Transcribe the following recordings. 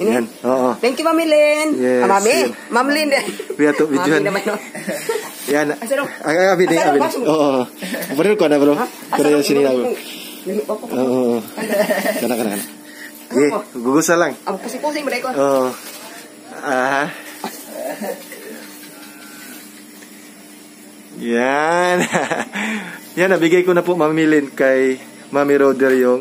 Yan. Oo. Thank you, Mami Lynn. Yes, Ah, Mami. yun. Ma'am Lynn. Kuya to, Mami videohan. naman, no? Yan. Asa dong? Ay, ay, abi ni, Asa dong? abi ni. Baso mo? Oo. Pero ko na, bro. Ha? Asa Pero dong? yung sinila ko. Oo. Kana, kana, kana. Okay, gugusa lang. Ang pusi-pusi mo ko. Oo. Ah. Yan. Yan, nabigay ko na po, Mami Lynn, kay Mami Roder yung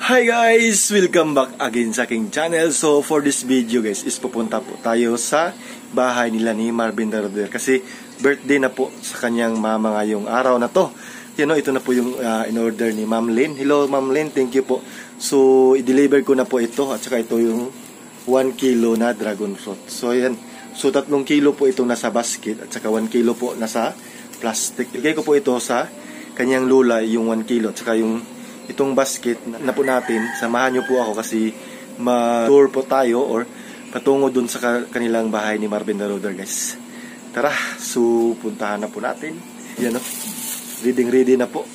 Hi guys! Welcome back again sa aking channel. So for this video guys, is pupunta po tayo sa bahay nila ni Marvin Roder kasi birthday na po sa kanyang mama ngayong araw na to. You know, ito na po yung in-order ni Ma'am Lynn. Hello Ma'am Lynn, thank you po. So i-deliver ko na po ito at saka ito yung 1 kilo na dragon fruit. So ayan, so 3 kilo po itong nasa basket at saka 1 kilo po nasa plastic. Ilagay ko po ito sa kanyang lula, yung 1 kilo at saka yung itong basket na po natin. Samahan nyo po ako kasi ma-tour po tayo or patungo dun sa kanilang bahay ni Marvin the Roder guys. Tara, so puntahan na po natin. Yan o, ready ready na po.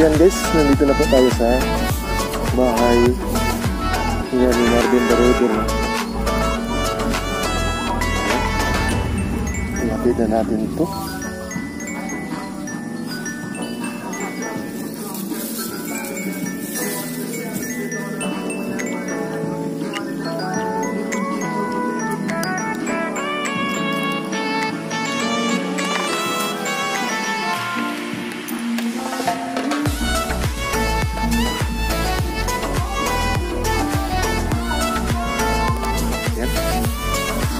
yan guys, nandito na po tayo sa bahay niya ni Marvin the Roder. Ilapit na natin ito.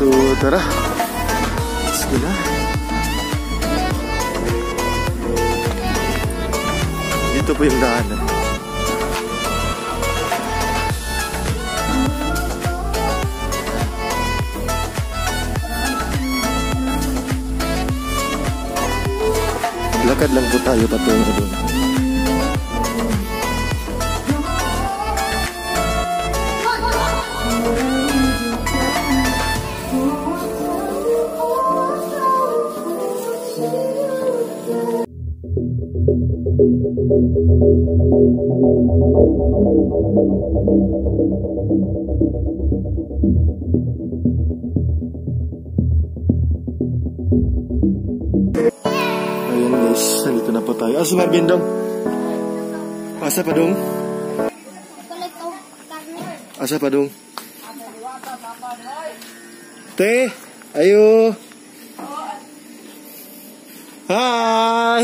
So tara, let's go na. Dito po yung daanan. Lakad lang po tayo patungo doon. Ayan guys, nandito na po tayo. Asa Marvin dong? Asa pa dong? Asa pa dong? Te, ayo. Hi!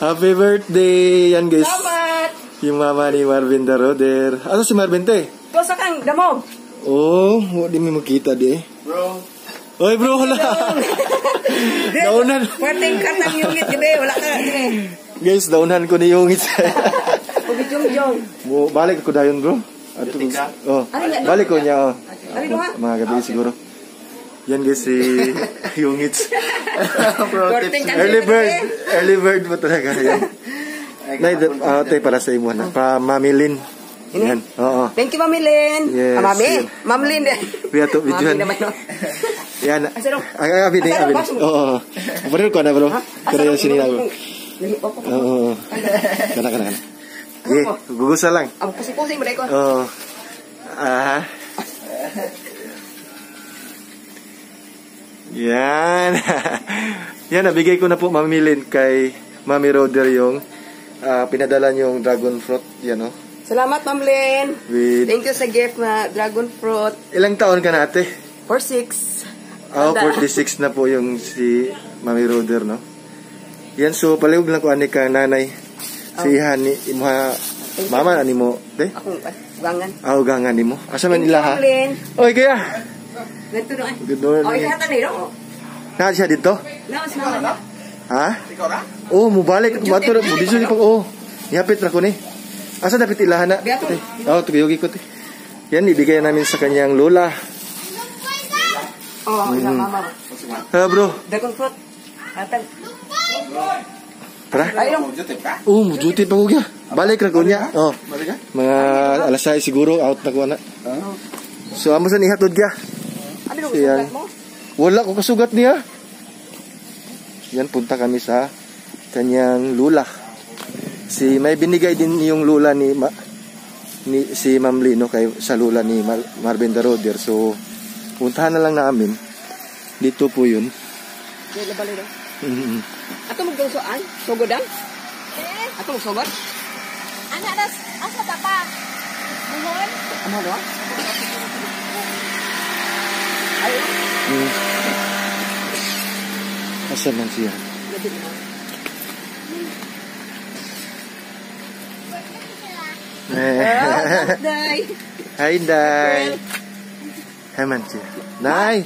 Happy birthday! Yan guys. Salamat! Yung mama ni Marvin the Roder. Asa si Marvin te? Tuwa kang damog. Oh, wala di mo makita di. Bro. Oy bro, wala. Daunan. Pwedeng katang yungit gabi, wala ka. Guys, daunan ko ni yungit. Jong. Mo balik ako dayon bro. Ato. Oh. Balik ko niya oh. Mga gabi siguro. Yan guys si yungit. Early bird, early bird mo talaga yan. Nay, ate para sa imo na. Pa Mami Lynn. Yan. Oo. Thank you Mami Lynn. Yes. Mami, Ma'am Lynn. We ato videohan. Yan. Ay, abi din, abi. Oo. Bro ko na bro. Pero yung sinila bro. Oo. Kana kana kana. Eh, gugusa lang. Ang pusi-pusi mo ko. Oo. Ah. Yan. Yan, nabigay ko na po Mami Lynn kay Mami Roder yung pinadala niyong dragon fruit. Yan oh. Salamat Ma'am Lynn. With... Thank you sa gift na dragon fruit. Ilang taon ka na ate? 46. Oh, 46 na po yung si Mami Roder, no? Yan, so palihog lang ko ani ka nanay. Si Hani, imuha, mama ani mo, te? Akong ugangan. Ah, ugangan nimo. Asa man nila ha? Ma'am Lynn. Oy, kaya. Nandito na. Good morning. Oh, ikahatan ni no? Naa siya dito? Naa si mama niya. Ha? Ikaw ra? Oh, mubalik. Bato na, mudiso ni pag oh. Ihapit ra ko ni. Asa dapat ilahan na? Oh, tugiyogi ko te. Yan, ibigay namin sa kanyang lola. Oh, ila mama. Ha, bro. Dragon fruit. Atag. Tara. Ayun. Oh, mujuti pa ko kya. Balik ra ko niya. Oh. Balik ka? Mga alas 6 siguro out na ko na. So amo sa nihatod kya. Ano sugat mo? Wala ko kasugat niya. Yan, punta kami sa kanyang lula. Si may binigay din yung lula ni si Ma'am Lino kay sa lula ni Marvin the Roder. So puntahan na lang namin. Dito po yun. Ato magdungsoan? Sogodan? Ato magsogod? Ana das asa ta pa? Buhon? Amo do? Ayo. Asa man siya? Day. Hi, Day. Hi, man siya. Nay.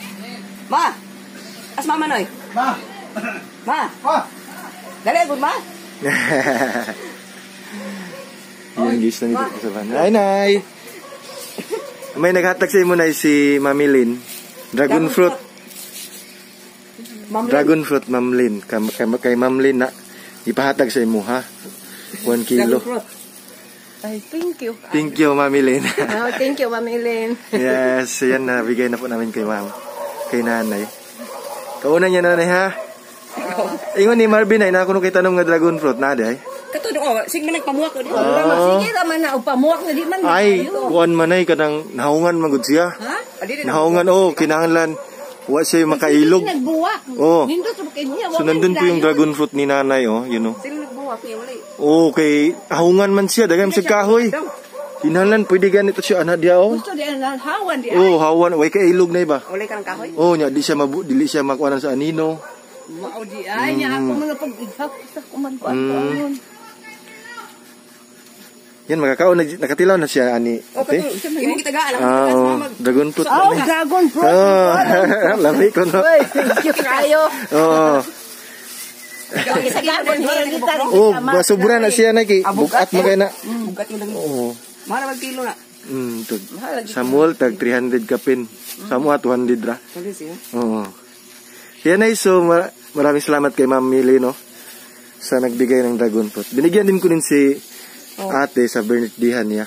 Ma. As mama noy. Ma. Ma. Ma. Dali gud ma. Yan guys, nandito po sa van. Hi, Nay. May naghatag sa imo nay si Mami Lynn. Dragon fruit. Dragon fruit, Ma'am Lynn. Kay Ma'am Lynn na ipahatag sa imo ha. 1 kilo. Dragon fruit. Ay, thank you. Thank you, Mami Lynn. Oh, thank you, Mami Lynn. Yes, yan, nabigay na po namin kay Ma'am. Kay Nanay. Kauna niya, Nanay, ha? Ingon ni Marvin ay na kuno kay tanom nga dragon fruit na day. Kato oh, sige man nagpamuak ko. Ah. Sige ra man na upamuak na di man. Ay, kuan man ay kanang nahungan man gud siya. Ha? Nahungan, oh, kinahanglan wa siya makailog. Nagbuwak. Oh. Nindot sa kay niya. So nandun po yung dragon fruit ni nanay, oh. Sino nagbuwak niya wala. Oh, kay ahungan man siya, daghan sa kahoy. Kinahanglan pwede ganito siya ana diya, oh. Gusto di ang hawan di. Oh, hawan, way kay ilog na iba. Wala ka ng kahoy? Oh, nya di siya mabu, dili siya makuanan sa anino. Mao di ay nya ako mga pag-ihap sa kuman ko ato. Yan makakaon na, nakatilaw na siya ani. Ate. Imo gitagaan ang Ah, oh, dragon fruit. Oh, na ni. dragon fruit. Oh, lami ko no. Uy, thank you kayo. Oh. Sa dragon fruit. Oh, basubra na siya na kay bukat mo kay na. Bugat yung lang. Oo. Mahal na kilo na. Tag, sa mall tag 300 kapin. Sa mua 200 ra. Tuloy siya. Oo. Yan ay, so maraming salamat kay Ma'am Mili, no, sa nagbigay ng dragon fruit. Binigyan din ko din si ate sa birthdayhan niya.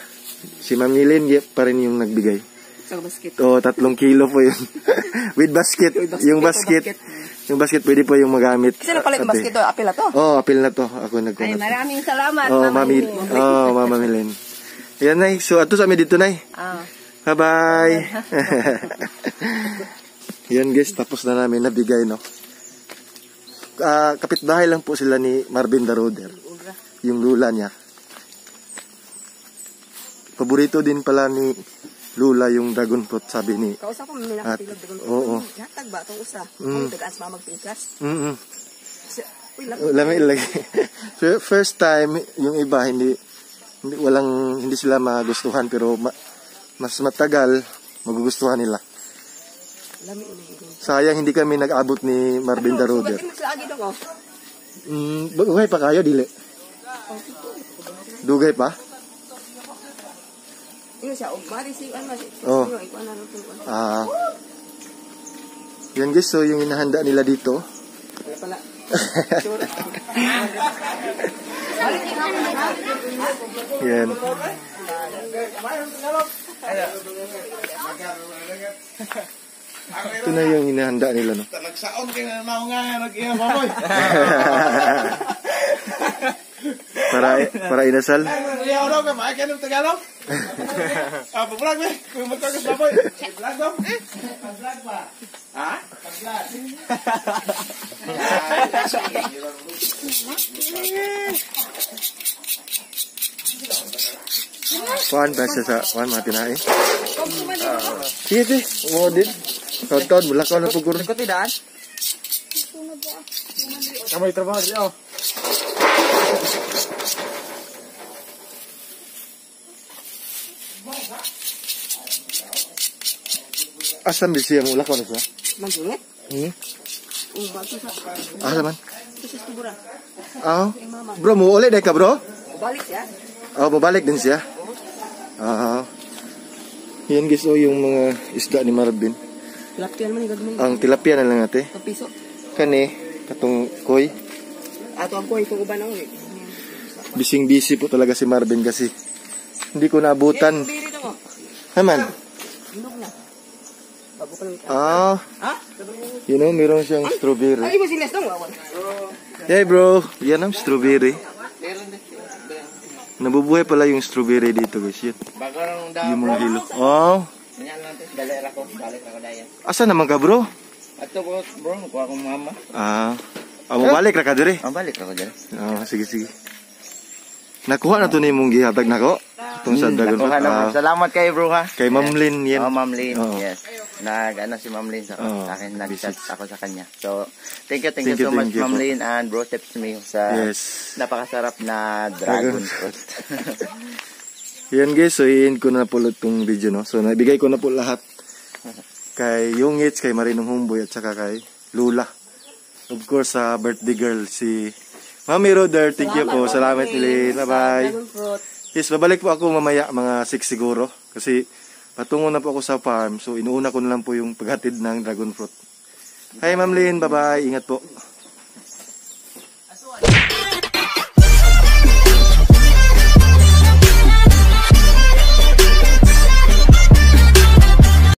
Si Ma'am Milin pa rin yung nagbigay. Sa basket. Oo, 3 kilo po yun. With basket. Yung basket. Yung basket pwede po yung magamit. Kasi na pala yung ate. basket to, apel na to. Oo, apil na to. Ako Ay, nagkuha. maraming salamat. Oh, Mama Mami. Lynn. Oh, Mama Milin. Yan, Nay. So, ato sa amin dito, Nay. Ah. Bye-bye. Yan guys, tapos na namin nabigay, no. Ah, kapitbahay lang po sila ni Marvin Daroder. Yung lula niya. Paborito din pala ni Lula yung dragon fruit, sabi ni. Kausa ko may nakatilog dragon fruit. Oo. Hatag ba itong usa? Mm. Tagaan sa mamag pikas. Uy, lami. Lami lagi. First time, yung iba hindi, hindi walang hindi sila magustuhan, pero mas matagal magugustuhan nila. Lami ini. Sayang hindi kami nag-abot ni Marvin Daroder. Sugat mo sila agi dong oh. Dugay pa kayo dili. Dugay pa? Ingon siya, og mari si ano si. Oh. Sino, ikuan na ito, ikuan. Ah. Yan guys, so yung inahanda nila dito. Wala pala. Sure. Yan. Ito na yung inahanda nila, no? Nagsaon kayo na naunga nga nag-iya mamoy. Para inasal. Iyaw daw ka, maay kayo ng Tagalog. Ah, pag-vlog eh. Kung magkakas mamoy. Vlog daw. Pag-vlog ba? Ha? Pag-vlog. Kuan ba siya sa kuan mga tinae? Sige, sige. Oo din. Taon-taon, mula ka na puguro. Kamay trabaho di oh. Asan ba siya? Mula ka na siya? Magsungit? Hmm? Bago sa Asa man? ito sa tubura. Ah. Bro, muuli dahil ka, bro? Balik siya. Oh, babalik din siya. Ah. Yan guys, oh, yung mga isda ni Marvin. Tilapia naman yung gagmay. Ang tilapia na lang ate. Kapiso. Kani, katong koy. Ato ang kuha itong uban ako eh. Bising-busy po talaga si Marvin kasi hindi ko naabutan. Biri dong oh. Haman. Hinog na. Bago pa lang. Ah, Ha? meron siyang strawberry. Ay, mo sinas dong. Hey bro, yan ang strawberry. Nabubuhay pala yung strawberry dito guys. Yan. Bago nang daw. Yung mga hilo. Oh, Ganyan lang balik ako, balik ako dayan. asa naman ka bro? Ato ko bro, kuha akong mama. Ah, mabalik ra ka diri. Ah, balik ako dyan. Ah, sige sige. Nakuha na to ni mong gihatag nako. Itong sa dragon fruit. Nakuha na, bro. Ah, Salamat kayo bro ha. kay Ma'am Lynn yan. Oh, Ma'am Lynn. Oo. Yes. Nag ano si Ma'am Lynn sa, Oo, sa akin, nag-chat message. ako sa kanya. So, thank you, Thank thank you you, so much thank you Ma'am po. Lynn and Bro Tips Me sa Yes. napakasarap na dragon fruit. Yan guys, so i-end ko na po itong video, no. So naibigay ko na po lahat kay Yungits, kay Marinong Homeboy at saka kay Lula. Of course, sa birthday girl si Mami Roder. Thank you po. Salamat, Lily. Bye-bye. Dragon fruit. Yes, babalik po ako mamaya mga 6 siguro kasi patungo na po ako sa farm. So inuuna ko na lang po yung paghatid ng dragon fruit. Hi Ma'am Lynn, bye-bye. Ingat po.